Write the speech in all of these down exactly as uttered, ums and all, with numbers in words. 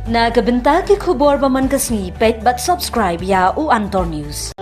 Na ka bynta ki khubor ba man ka sngi, peit bad subscribe ïa u Antor News.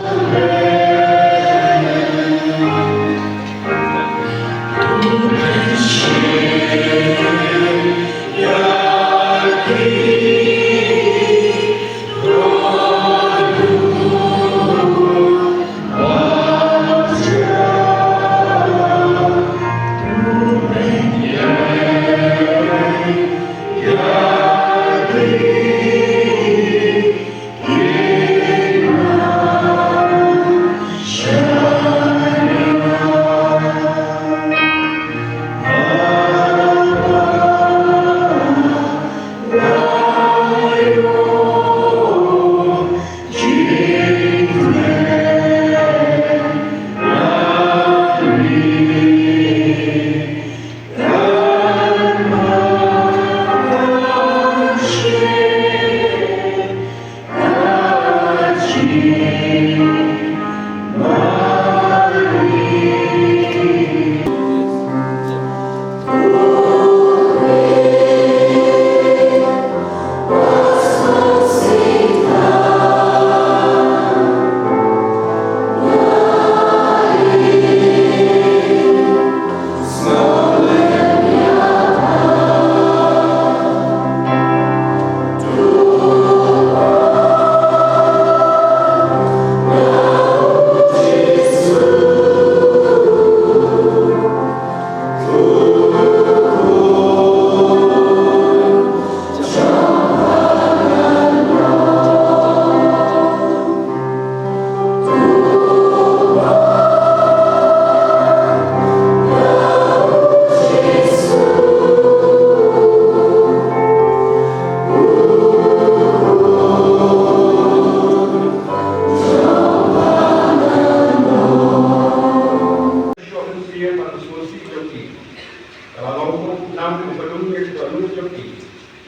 Ka la long kum u nam uba dum ïa ka dohnud jong ki,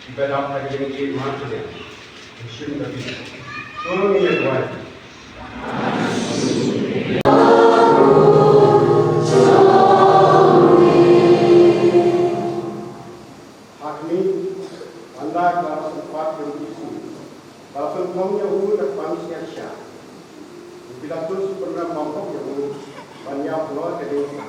kiba dap ha ka jingïeit markhaliang. Shim ka bit. To ngin ïa duwai. Ha khmih, ynda ka la sngewthuh ïa u Jisu, ba la pynphong ïa u da ka ban sngewsih, u Pilatus u pynrem bymhok ïa u ban ïap halor ka diengphna.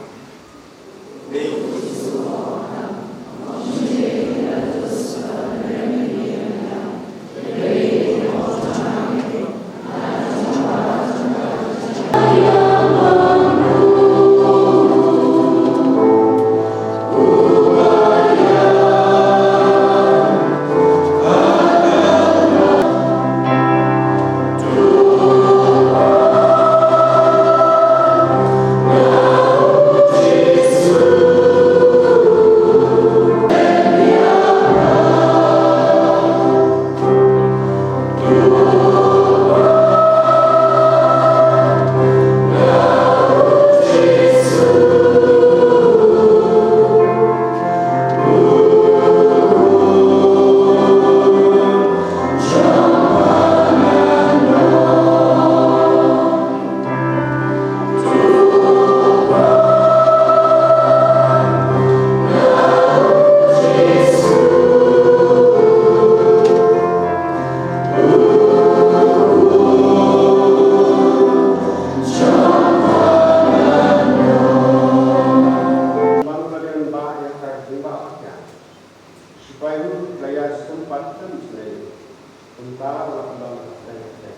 Sipai ruh la ïa sumpat khlem shlei, kumta la pynlong khlem shlei.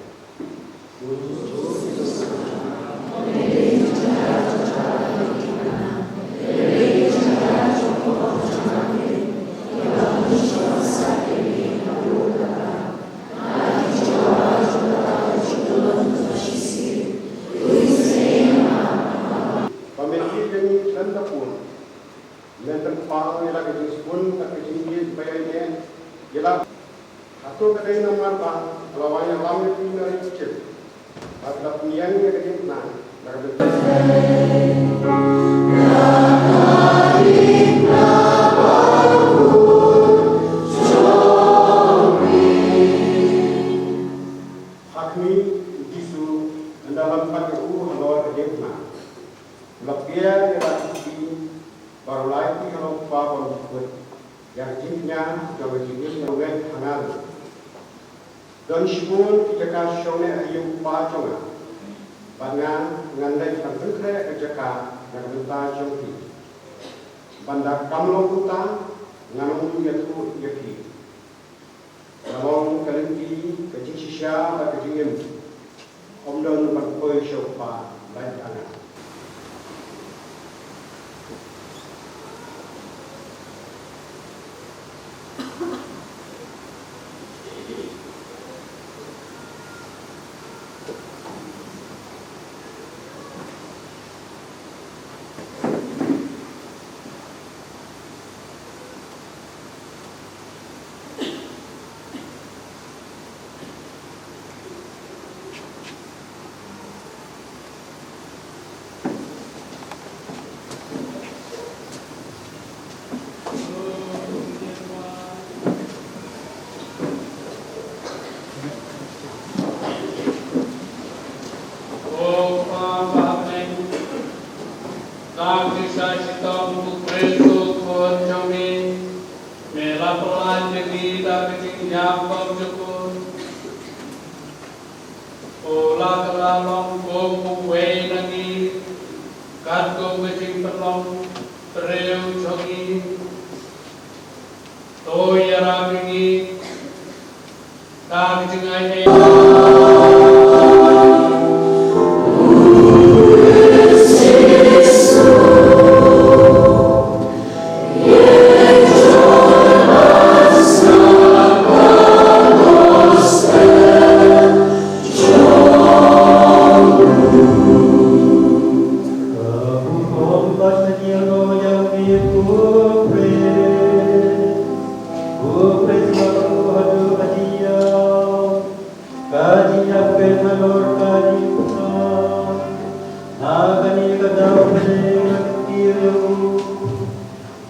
Ba men ïeit ïa ngi khlem da pun. Men pynpaw ïa la ka jingsbun bad ka jingïeit ba ïaineh ïa la. Hato ka dei namar ba ka la wai ïalam ïa phi na ri Ijipt, bad ka la pynïeng ïa ka diengphna na ka bynta Ha khmih, u Jisu, ynda la wan pat ïa u halor ka diengphna, u la pdiang ïa la ki kti, bad u la ïathuh halor u Kpa ba un pynkut ïa ka jingkñia jong ka jingim, ïa u ngeit ha nga ruh. Don shibun ki jaka shongneh ha ïing u kpa jong nga, bad nga ngan leit ban pynkhreh ka jaka na ka bynta jong phi. Ban da kam long kumta, ngan ym ïathuh ïa phi. Ka long ka lynti, ka jingshisha bad ka jingim. Ym don ban poi sha u kpa lait ha nga. Ko Pa ba ha bneng, ka jingshah shitom u Khrist u Khun jong me, me la pynlait ïa ngi da ka jingïap bymjukut. U la kylla long kum uwei na ngi, katkum ka jingpynlong briew jong ngi. To ïarap ïa ngi da ka jingai ei.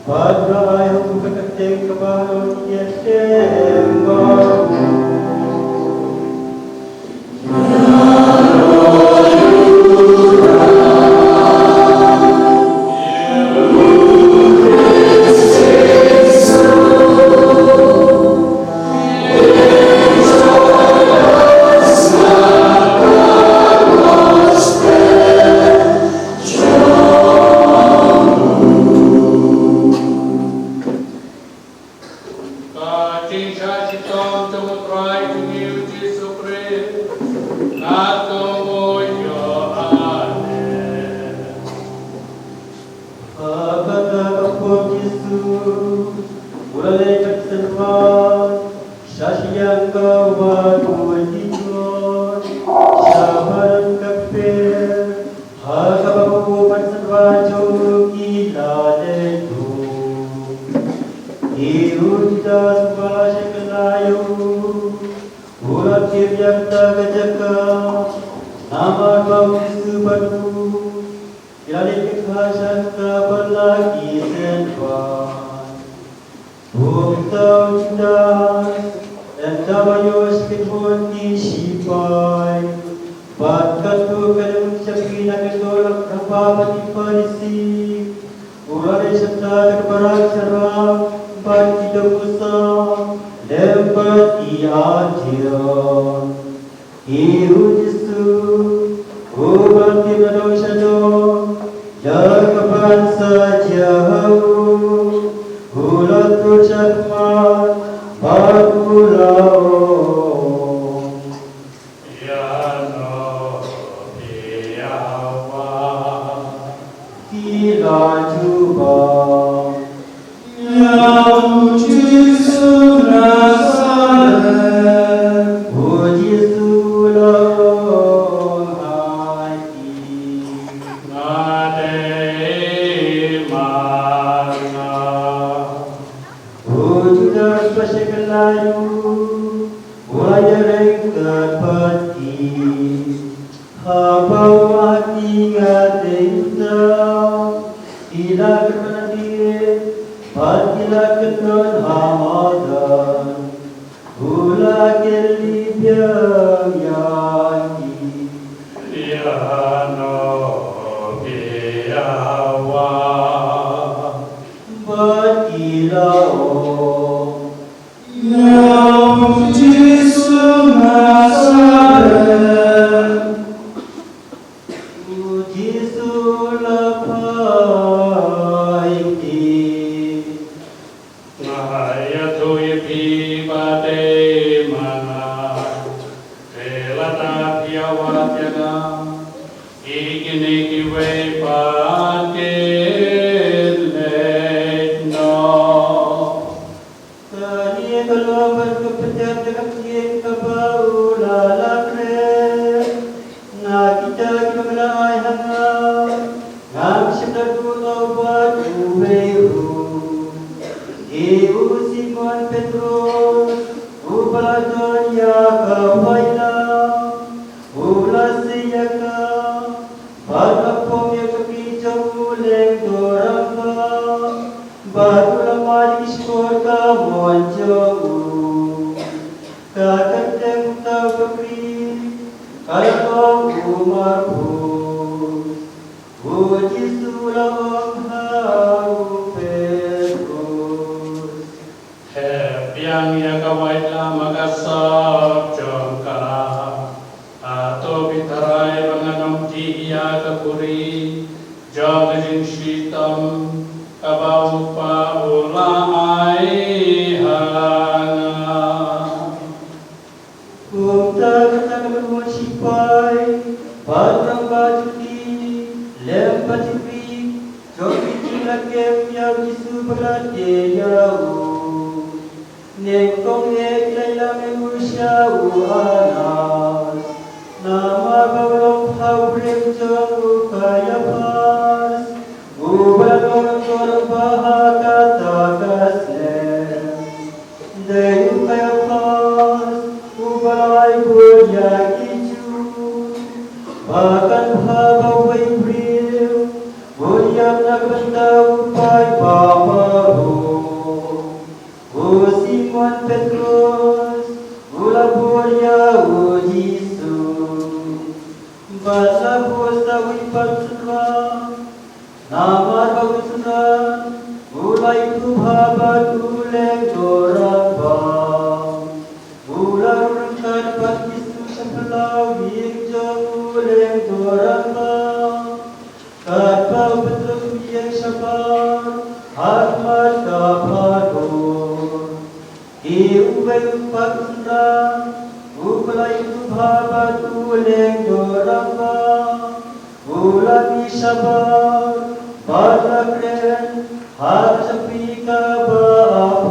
Bad la ai ha u kata ka teng kaba halor ki ïing stem ba u. Ka jingshah shitom jong U Trai jong ngi U Jisu Khrist, katkum u ïoh ane. Ha kata ka por Jisu u la leit bad ki synran sha shiliang ka wah u Ïoannis, sha ba don ka kper, ha kaba u bad ki synran jong u ki la leit ruh. Te u Judas uba la shah kylla ïa u, u la tip ïa kata ka jaka, namar ba u Jisu bad u ki la leit kynthah sha kata ba la ki synran. Kumta u Judas, ynda u la ïoh shi kynhun ki shipai, bad katto katne u shaphang na ka dor la ka bynta ki Pharisi, u la leit shata da ki barit sharap bad ki dong musa lem bad ki artian. Te u Jisu u la tip nadong shadong ïa ka ban sa jia ha u, u la tur shakhmat bad u la ong, Ïa no phi ïa wad? Ki la jubab, Ïa u Jisu Nasaret. U Jisu u la ong ha ki, Nga dei mar nga. U Judas ba shah kylla ïa u, u la ïaryngkat bad ki. Haba u ong ha ki, Nga dei uta, ki la kyrpad nadien bad ki la kynnoh ha madan. U la kylli biang ïa ki, Ïa no phi ïa wad? Bad ki la ong, Ïa u Jisu Ba te ma nga, te lada phi ïawad ïa nga, ïa kine kiwei pat kin leit noh. Kane ka long ban ka pynjah da ka ktien kaba u la lap rit na kita kiba me la ai ha nga. Ngam shym la duh noh bad uwei ruh. Te u Simon Petros, uba la don ïa ka waitlam, u la sei ïa ka, bad la pom ïa ka kti jong u lyngdoh rangbah, bad u la mad ïa ki shkor ka mon jong u. Ka kyrteng uta u bakri ka la long u Malkus. U Jisu u la ong ha u Petros, heh biang ïa ka waitlam ha ka sap jong ka. Hato phi tharai ba ngan ym dih ïa ka khuri jong ka jingshitom kaba u Kpa u la ai ha nga? Kumta kata ka mut shipai bad rangbah jong ki lem bad ki priest jong ki, ki la kem ïa u Jisu bad la tieng ïa u. Nyngkong eh ki la ïalam ïa u sha u Annas, namar ba u long ha u briew jong u Kaiaphas, uba la long lyngdoh rangbah ha kata ka snem. Dei u Kaiaphas uba la ai bud ïa ki Jiw ba kan bha ba uwei u briew un ïap na ka bynta u paidbah baroh. U Simon Petros u la bud ïa u Jisu bad la bud sa uwei pat u synran. Namar ba u synran u la ïathuh bha bad u lyngdoh rangbah, u la rung ryngkat bad u Jisu sha phyllaw ïing jong u lyngdoh rangbah, katba u Petros u ïeng shabar ha khmat ka phador. Te uwei pat u synran uba la ïathuh bha bad u lyngdoh rangbah u la mih shabar bad la kren ha ka shakri kaba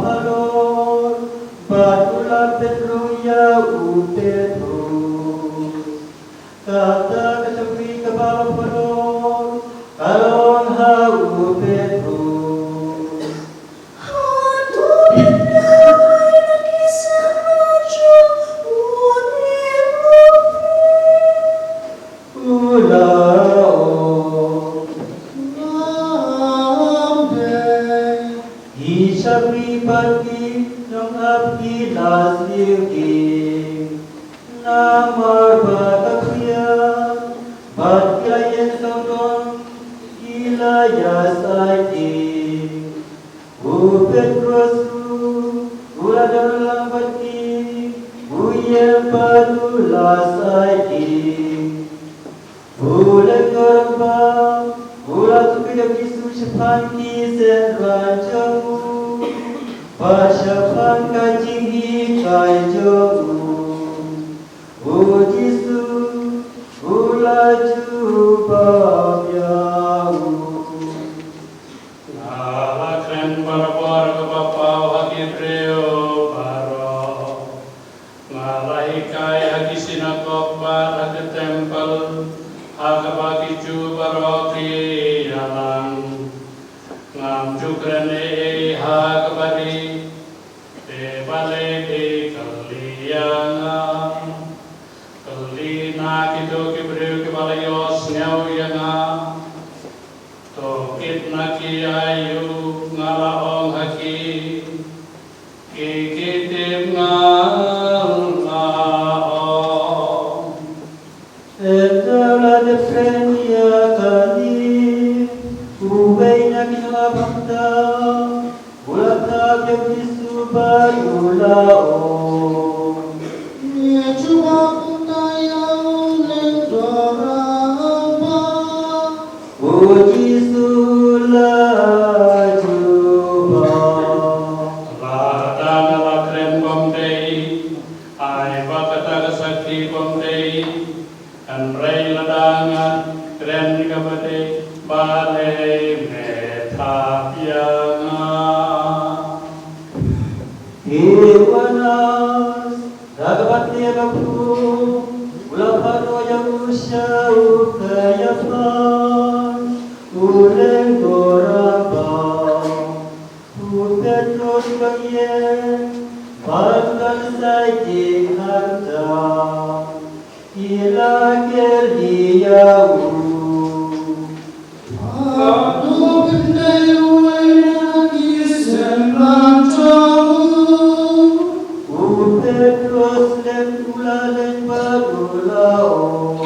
halor bad u la pynrung ïa u Petros. Kata ka shakri kaba halor ka la ong ha u Petros, hato phi tharai na ki samla jong une u briew? U la ong, ngam dei. Ki shakri bad ki nongap ki la siew ïing, namar ba ka khriat bad ki la ïeng sawdong ki la ïasaid ïing. U Petros ruh u la don lang bad ki, u ïeng bad u la said ïing. U lyngdoh rangbah u la thokit ïa u Jisu shaphang ki synran jong u bad shaphang ka jinghikai jong u. U Jisu u la jubab ïa u. Nga la kren barabor kaba paw ha ki briew baroh. Nga la hikai ha ki sinagog bad ha ki templ, ha kaba ki Jiw baroh ki ïalang. Ngam ju kren ei ei ha kaba rit. Te balei phi kylli ïa nga? Kylli na kito ki briew kiba la ïohsngew ïa nga. To kit na ki aïu nga la ong ha ki, ki ki tip nga la ong. Ynda u la dep kren ïa kane, uwei na ki nongap hangta u la thap ïa u Jisu bad u la ong, ngi jubab hangta ïa u lyngdoh rangbah. U Jisu la jubab. Lada nga la kren ba Sa ïing hangta ki la kylli ïa u. Hato phin dei uwei na ki synran jong u? U Petros leit, u la leit bad u la ong,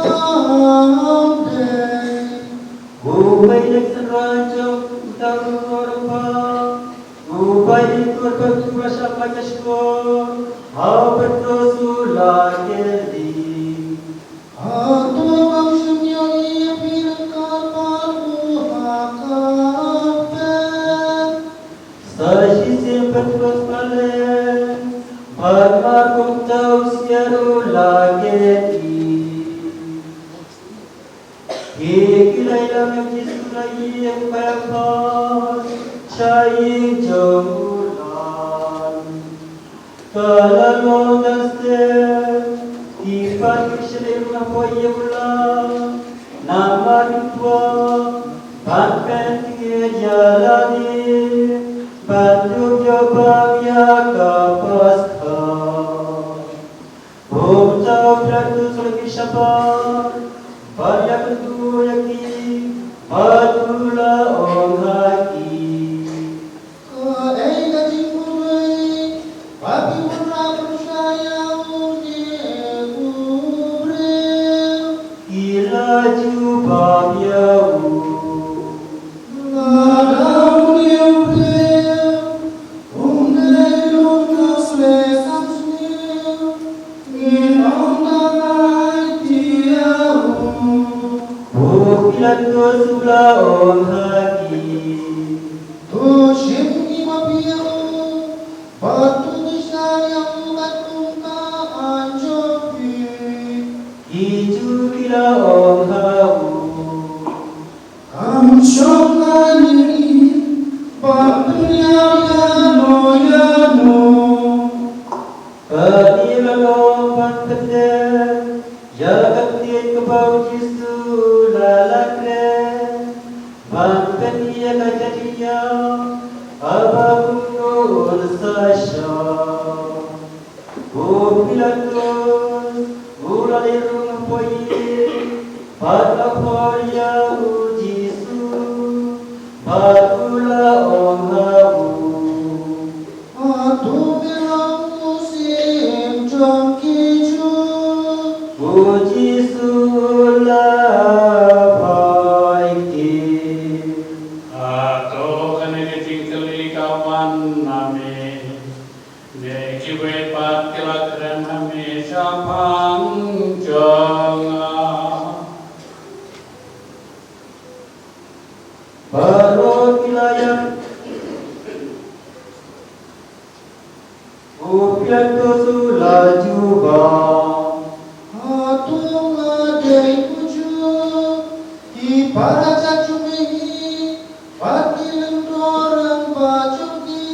Ngam dei. Uwei na ki synran jong uta u nongkynrong ba u bai ïeit bad u la shah pait sha shkor ha u Petros, u la kylli, Hato ngam shym ïohi ïa phi ryngkat bad u ha ka hapdeng? Sa shisien Petros u la leit, bad mar kumta u siar u la kylli. Hi ki la ïalam ïa u Jisu na ïing Kaiaphas, sha ïing jong u Lal. Ka la long dang step, ki pait ki shlei rung hapoh ïing u Lal, namar ki kwah ban pynthikna ïa lade, ban dup ïoh bam ïa ka Paskha. Kumta u Pilatus u la khie shabar, bad u ïakynduh ïa ki, bad u la ong ha ki, Kaei ka jingmut ba phi wanrah pyrshah ïa une u briew? Ki la jubab ïa u, Lada une u briew um dei u nongsleh samsniew, ngin ong da ngi thied ïa u. U Pilatus u la ong ha ki, To shim ngi ma phi ïa u, bad to pynshai ïa u katkum ka aiñ jong phi. Ki Jiw ki la ong ha u, Kam shong ha ngi ban pynïap ïano ïano. Kane ka long ban pyndep ïa ka ktien kaba u Jisu u la leh kren ban pyni ïa ka jingïap haba kumno un sa shah. U Pilatus u la leit rung hapoh ïing bad u la khot ïa u Jisu bad u la ong ha u, Hato me long u Syiem jong ki Jiw? U Jisu u la phai kyrpad, Hato kane ka jingkylli ka wan na me? Ne kiwei pat ki la kren ha me shaphang jong nga? Baroh ki la ïap. U Pilatus u la jubab, Hato nga dei u Jiw? Ki para jait jong me hi bad ki lyngdoh rangbah jong ki,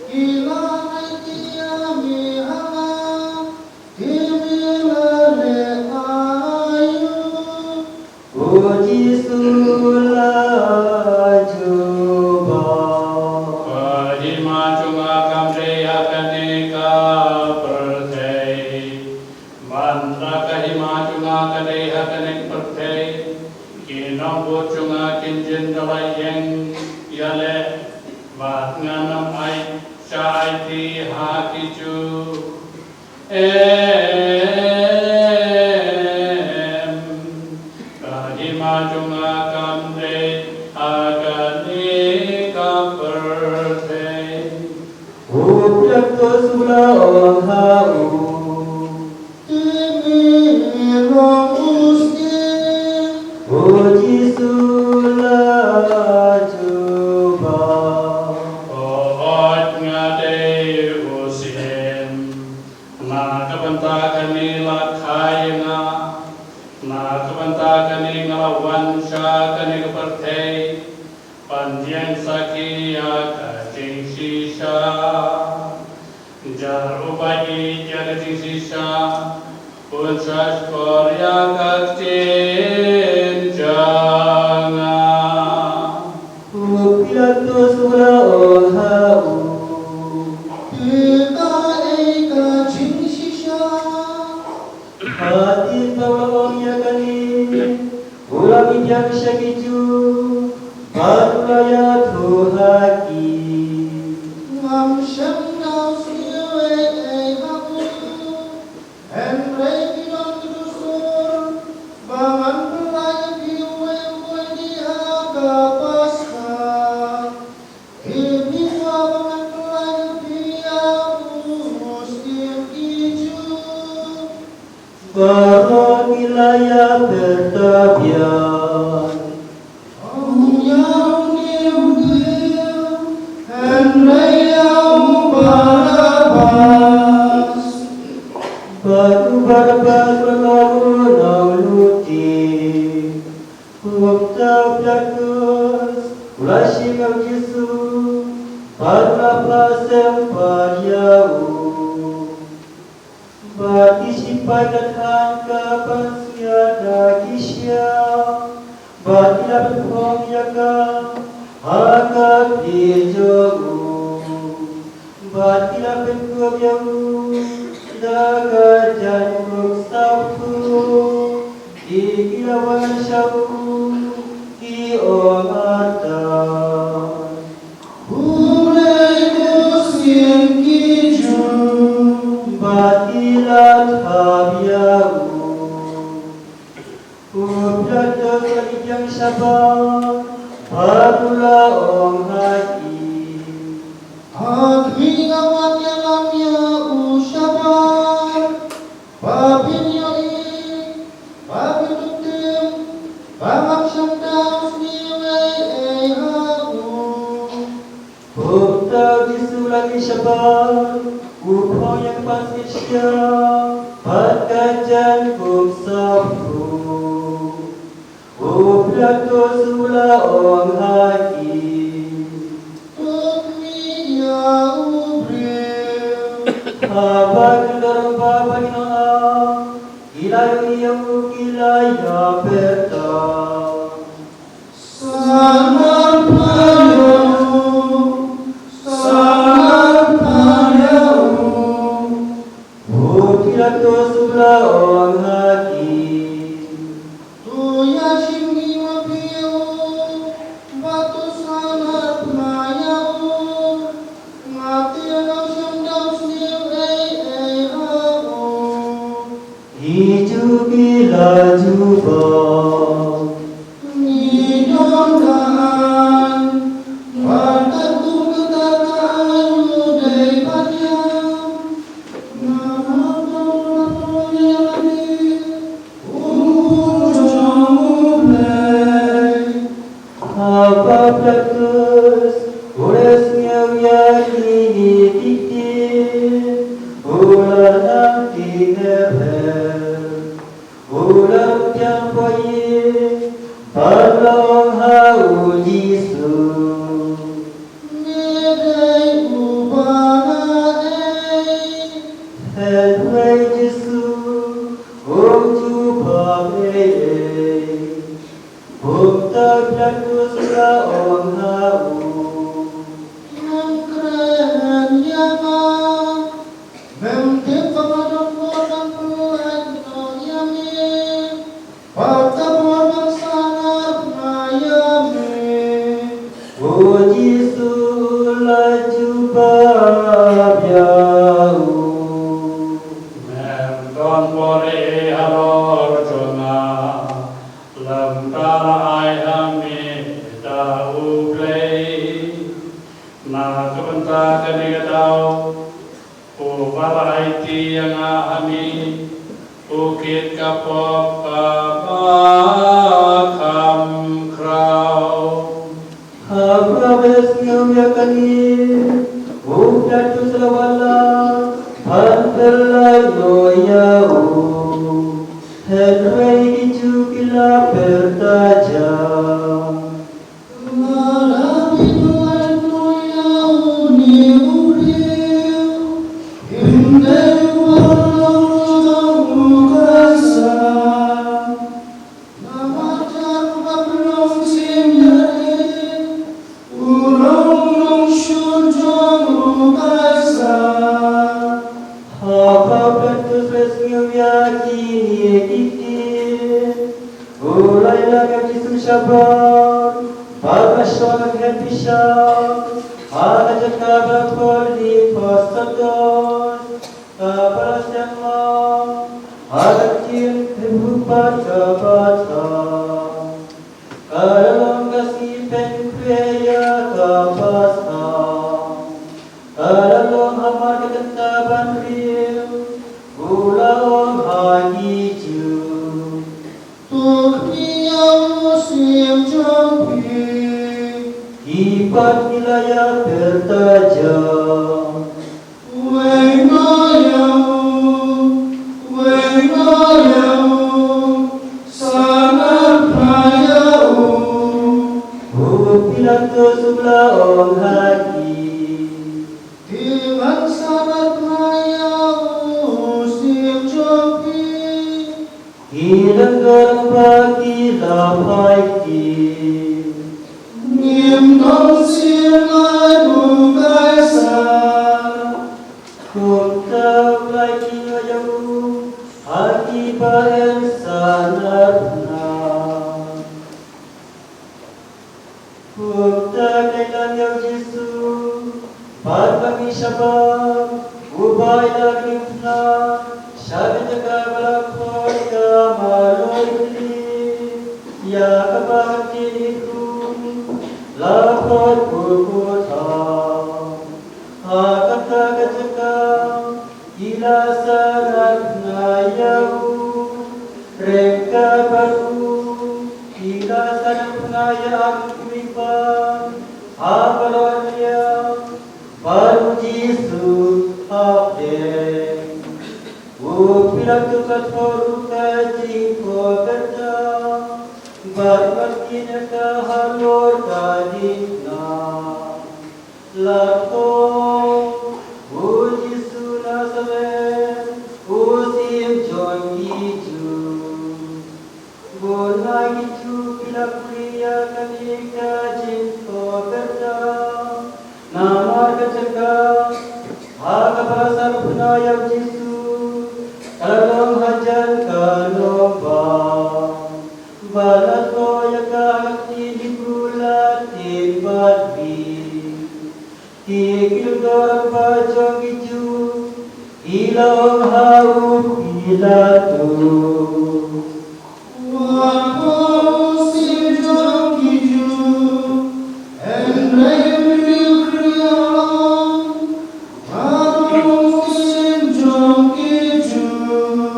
ki la aiti ïa me ha nga, te me la leh aïu? U Jisu u la jubab, Ka hima jong nga kam dei ha kane ka pyrthei, bad da ka hima jong nga ka dei ha kane ka pyrthei, ki nongbud jong nga kin jin da la ïeng ïaleh, bad ngan ym shah aiti ha ki Jiw. Em, ka hima jong nga kam dei ha kane ka pyrthei. U Pilatus u la ong ha u, Te me long u Syiem? U Jisu u la jubab, Hooid, nga dei u Syiem. Na ka bynta kane la kha ïa nga, na ka bynta kane nga la wan sha kane ka pyrthei, ban ïeng sakhi ïa ka jingshisha. Jar uba ïeit ïa ka jingshisha, un shahshkor ïa ka ktien jong nga. U Pilatus u la ong ha u, Te Hadien ba u la ong ïa kane, u la mih biang sha ki Jiw bad u la ïathuh ha ki. Ngam shym da sngewthuh ei ei ha u. Hynrei ki don ki dustur ba ngan pynlait ïa phi uwei uwei di ha ka Paskha. Phi kwah ba ngan pynlait ïa phi ïa u Syiem ki Jiw? Baroh ki la ïapyrta biang. Ong ïa une u briew, hynrei ïa u Barabbas. Bad u Barabbas u la long u nongluti. Kumta u Pilatus u la shim ïa u Jisu bad u la phah sem pat ïa u. Bad ki shipai ki la thaw ka pansngiat da ki shiang, bad ki la pynphong ïa ka ha ka khlieh jong u. Bad ki la pynkup ïa u da ka jaiñ kum sawphew. Ki, ki la wan sha u, ki ong artat, "U dei u Syiem ki Jiw." Bad ki la thap ïa u. U Pilatus u la mih biang shabar bad u la ong ha ki, "Ha khmih, nga wan ïalam ïa u shabar, ba phin ïohi, ba phin tim, ba ngam shym da sngewthuh ei ei ha u." Kumta u Jisu u la mih shabar, u phong ïa ka pansngiat shiang bad ka jaiñ kum sawphew. U Pilatus u la ong ha ki, "To khmih ïa u briew." Haba ki rangbah bad ki nongap ki la ïohi ïa u, ki la ïapyrta, "Sahnarphna ïa u, sahnarphna ïa u." U Pilatus u la ong ha ki, "To ïashim ngi ma phi ïa u, bad to sahnarphna ïa u. Nga te ngam shym da sngewthuh ei ei ha u." Ki Jiw ki la jubab, "Ngi don ka aiñ, bad katkum kata ka aiñ u dei ban ïam. Namar ba u la pynlong ïa lade u Khun jong U Blei." Haba u Pilatus u la sngew ïa kine ki ktien, u la nang tih hep hep. U la rung biang poi, bad u la ong ha u Jisu, "Me dei uba na ei?" Hynrei u Jisu um jubab ei ei. Kumta u Pilatus u la ong ha u, "Mem kren ïa nga? Mem tip ba nga don bor ban pynlait noh ïa me, bad ka bor ban sahnarphna ïa me?" U Jisu u la jubab ïa u, "Mem don bor ei ei halor jong nga, lymda la ai ha me da U Blei. Na ka bynta kane ka daw, uba la aiti ïa nga ha me u kit ka pop kaba kham khraw." Haba u la sngew ïa kane, u Pilatus u la wanlam ban pynlait noh ïa u. Hynrei ki Jiw ki la pyrta jam, "Lada phi pynlait noh ïa une u briew, phim dei u paralok jong u Kaisar. Namar ïa u ba pynlong syiem ïa lade u long u nongshun jong u Kaisar." Haba u Pilatus u la sngew ïa kine Shabar, bad la shong ha ka pisa, ha ka jaka ba la khot Lipos Sator, kaba la seng lang ha ka ktien Hebru bad ka Bathang. Ka la long ka sngi pynkhweh ïa ka Paskha. Ka la long ha mar ka kynta ban riew, u la ong ha ki Jiw: To khmih ïa u syiem jong phi. Ki pat ki la ïapyrta ja: Weng noh ïa u, weng noh ïa u, sa narphna ïa u. U Pilatus u la ong ha ki: Phi ngan sa narphna ïa u syiem jong phi? Ki lyngdoh rangbah ki la phai kti: Ngim don syiem lait u Kaisar. Kumta u la ïeh ïa u ha kiba yn sa narphna. Kumta ka la ïalam ïa u Jisu bad ka mih shabar, uba ïa la ka diengphna, sha ka jaka ba la khot ka Marloi Kli, ïa kaba ha ka ktien Hebru la khot Golgotha. Ha kata ka jaka ki la sa narphna ïa u, ryngkat bad u ki la sa narphna ïa arngut kiwei pat ha baroh liang, bad u Jisu hapdeng. U Pilatus u la thoh ruh ka jingthoh kyrteng bad u la kien ïa ka halor ka diengphna. La thoh: U Jisu Nasaret, u syiem jong ki Jiw. Bun na ki Jiw ki la pule ïa kane ka jingthoh kyrteng, namar ka jaka ha kaba la sa narphna ïa u Jisu ka la long hajan ka nongbah. Ba la thoh ïa ka ha ka ktien Hebru, Latin bad Grik. Te ki lyngdoh rangbah jong ki Jiw ki la ong ha u Pilatus: Wat thoh u syiem jong ki Jiw, hynrei ym riewkhlieh ïa u, ba u long u syiem jong ki Jiw.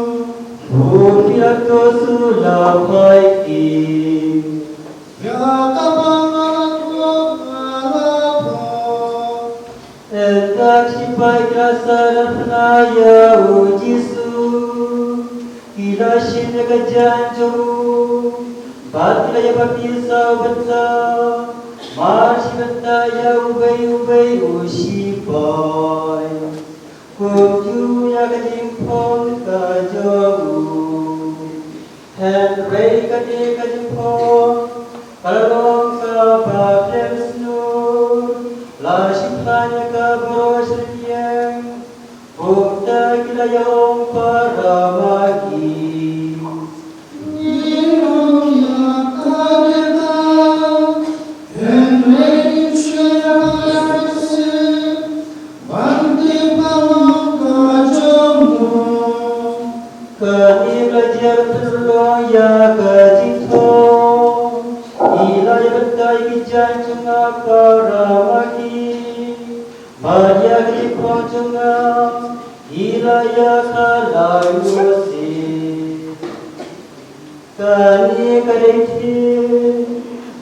U Pilatus u la phai kti. Ïa kaba nga la thoh nga la thoh. Ynda ki shipai ki la sa narphna ïa u Jisu, ki la shim ïa ka jaiñ jong u bad ki la ïa baptis ha u bynta, mar shi bynta ïa uwei uwei u shipai, kumjuh ïa ka jingphong ka jong u. Hynrei kane ka jingphong ka la long kaba khlem snoh, la shiphlaiñ ïa ka baroh shi ïing. Kumta ki la ïa ong para ma ki: Ngi ong ïa ka dei ka, hynrei ngim sngewbha shuh ban tip ba long ka jong u. Kane ka la jer pynlong ïa ka jingthoh. Ki la ïa batai ki jaiñ jong nga para ma ki, bad ïa ka jingthoh jong nga ki la ïa khalai Moses. Kane ka dei ktien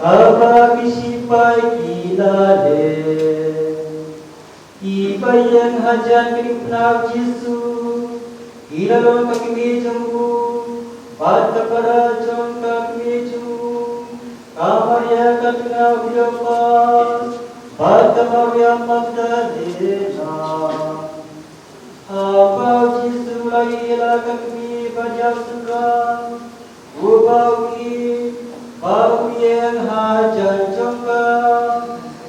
kaba ki shipai ki la leh. Kiba ïeng hajan ka diengphna u Jisu ki la long ka kmie jong u bad ka para jong ka kmie jong u, ka Maria ka tnga u Kleopas bad ka Maria Magdalena. Haba u Jisu u la ïohi ïa la ka kmie bad ïa u synran, uba u ïeit, ba u ïeng hajan jong ka,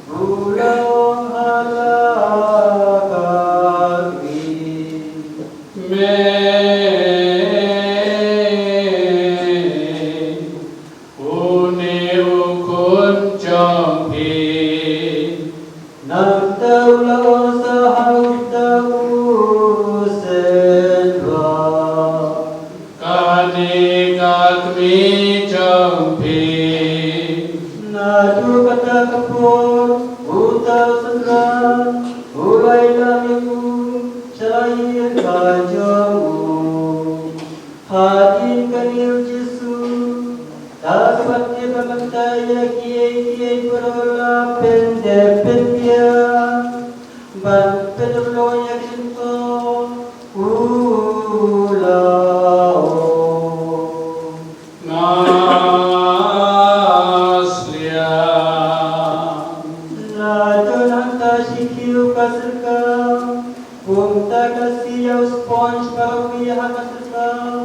u la ong ha la ka kmie: Me, une Sha la ïing ka jong u. Hadien kane u Jisu, da kaba tip ba mynta ïa kiei kiei baroh la pyndep pynbiang ban pynurlong ïa ki jingthoh, u la ong, nga sliang. La don hangta shi khiew ka syrkam, kumta ki la sie ïa u sponge ba la wih ha ka syrkam,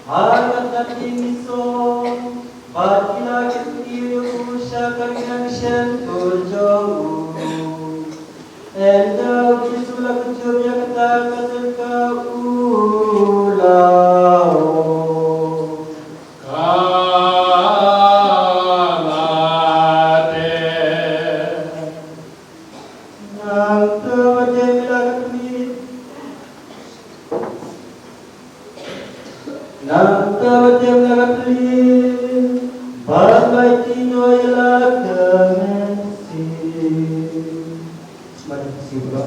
ha ka tnat ïing song, bad ki la kyntiew ïa u sha ka rynïeng shyntur jong u. Ynda u Jisu u la kjut ïa kata ka syrkam, u la ong, ka la dep. Nangta ba dei la ka khlieh. Nangta ba dei la ka khlieh, bad ba ïa ki nongïalam ka mynsiem. Smat sibra.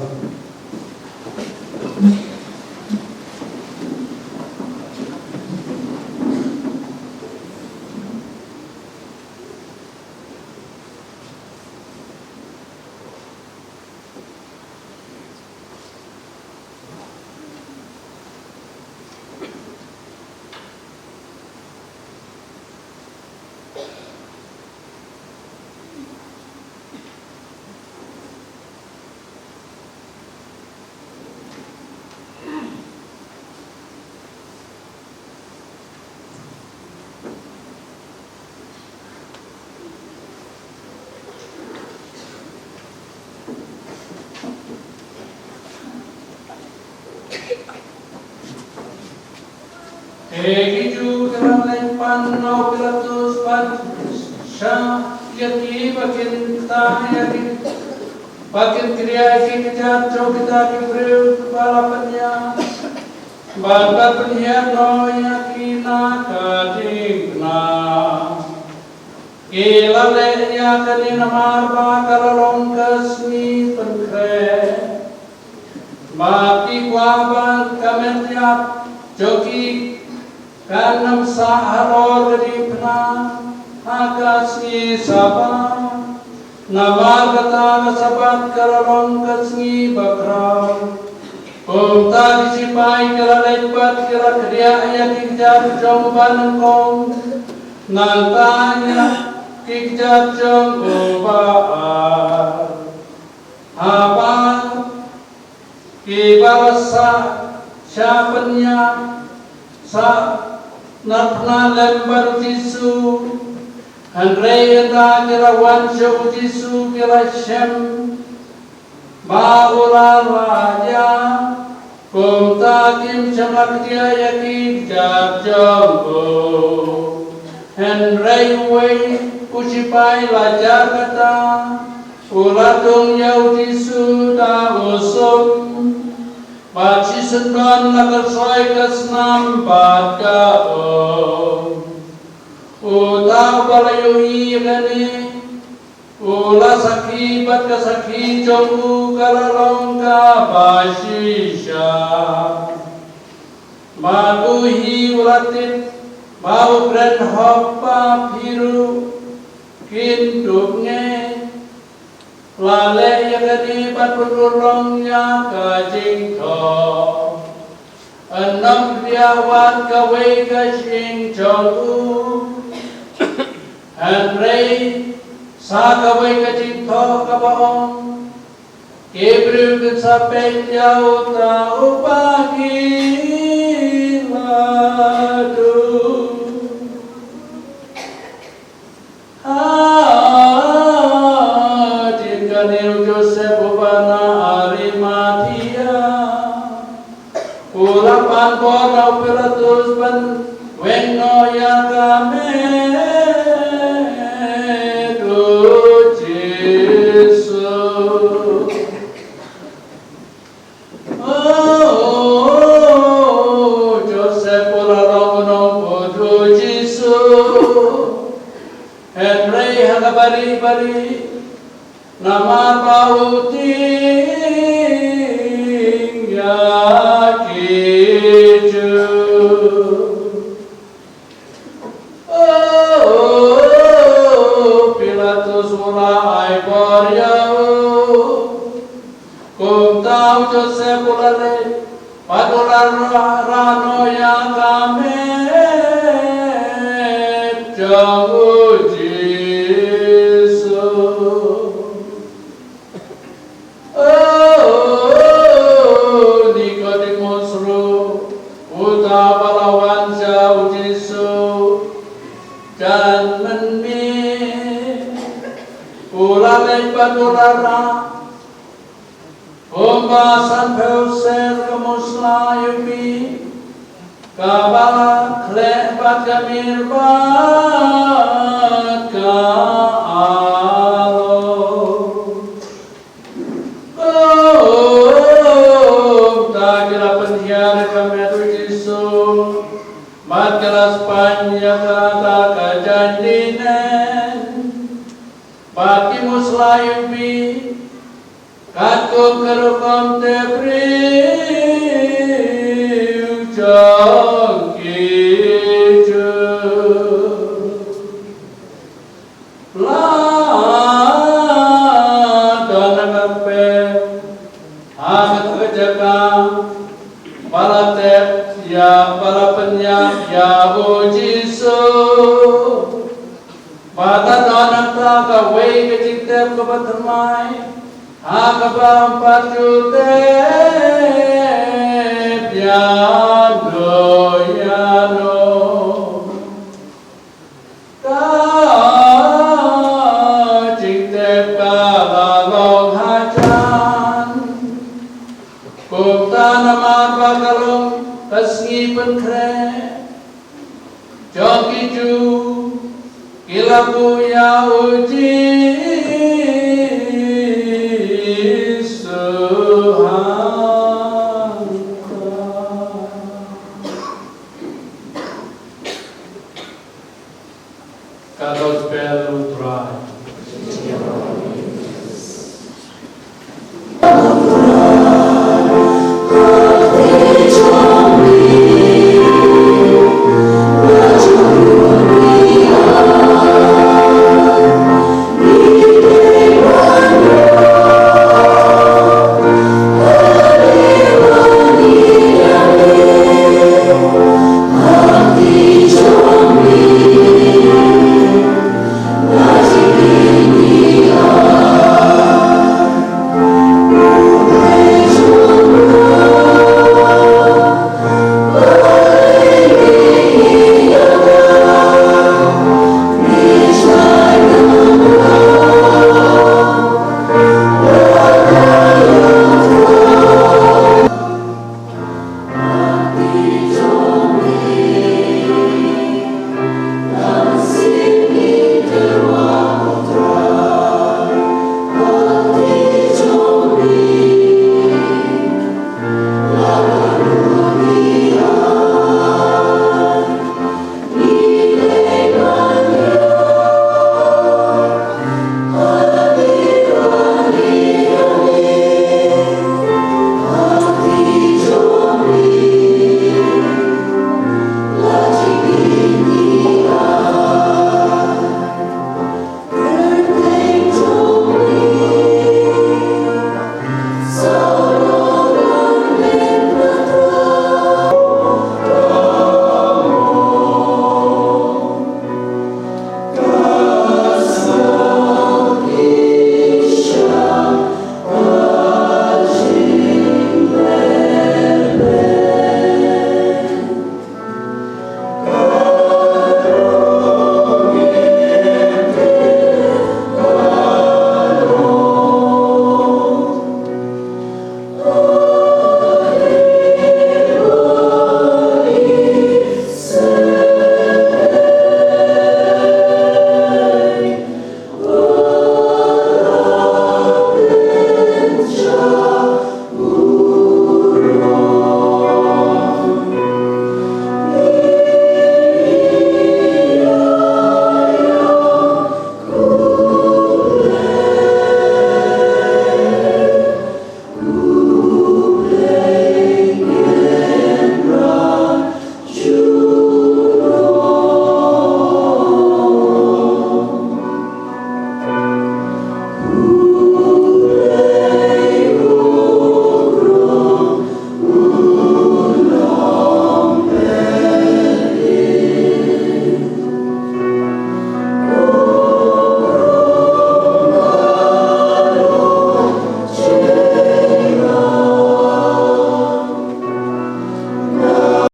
Te ki Jiw ki la leit pan na u Pilatus bad sha ïa ki ba kin tah ïa ki, ba kin kriah ïa ki kjat jong kita ki briew kiba la pynïap, bad ban pynhiar noh ïa ki na ka diengphna. Ki la leh ïa kane namar ba ka la long ka sngi pynkhreh. Bad ki kwah ba ka met ïap jong ki kan ym sah halor ka diengphna ha ka sngi Sabbath, namar kata ka Sabbath ka la long ka sngi bakhraw. Kumta ki shipai ki la leit bad ki la khriah ïa ki kjat jong u banyngkong, nangta ïa ki kjat jong u ba-ar. Haba kiba la sah shah pynïap, sah narphna lem bad u Jisu. Hynrei ynda ki la wan sha u Jisu ki la shem ba u la lait ïap. Kumta kim shym la khriah ïa ki kjat jong u. Hynrei uwei u shipai la jar kata, u la dung ïa u Jisu da u sum, bad shisyndon la kyrsoi ka snam bad ka ong, uta uba la ïohi ïa kane, u la sakhi bad ka sakhi jong u ka la long kaba shisha. Bad u hi u la tip ba u kren hok ba phi ruh kin tup ngeit. La leh ïa kane ban pynurlong ïa ka jingthoh. Ym khriah wat kawei ka jingïaid jong u. Hynrei sa kawei ka jingthoh kaba ong, ki briew kin sa peit ïa uta uba ki la duh. Hadien kane u Joseph uba na Arimathea, u la pan bor na u Pilatus ban weng noh ïa ka met u Jisu. O Joseph u la long u nongput u Jisu. Hynrei ha kaba ri bari namar ba u tieng ïa ki Jiw. O Pilatus u la ai bor ïa u. Kumta u Joseph u la leit bad u la rah, rah noh ïa ka met jong u Jisu. O Nikodemus ruh, uta uba la wan sha u Jisu jan mynmiet, u la leit bad u la rah kumba sanphew sher ka musla ïuhpi, kaba la khleh bad ka mir bad ka aloe. Kumta ki la pynhiar ïa ka met u Jisu bad ki la spaiñ ïa kata ka jaiñ linen bad ki musla ïuhpi, katkum ka rukom tep briew jong ki Jiw. La don ha ka kper ha kata ka jaka ba la tep ïa, ba la pynïap ïa u Jisu. Bad la don hangta kawei ka jingtep kaba thymmai, ha kaba ym pat ju tep ïano ïano. Ka jingtep ka la long hajan. Kumta namar ba ka long ka sngi pynkhreh jong ki Jiw, ki la buh ïa u Jisu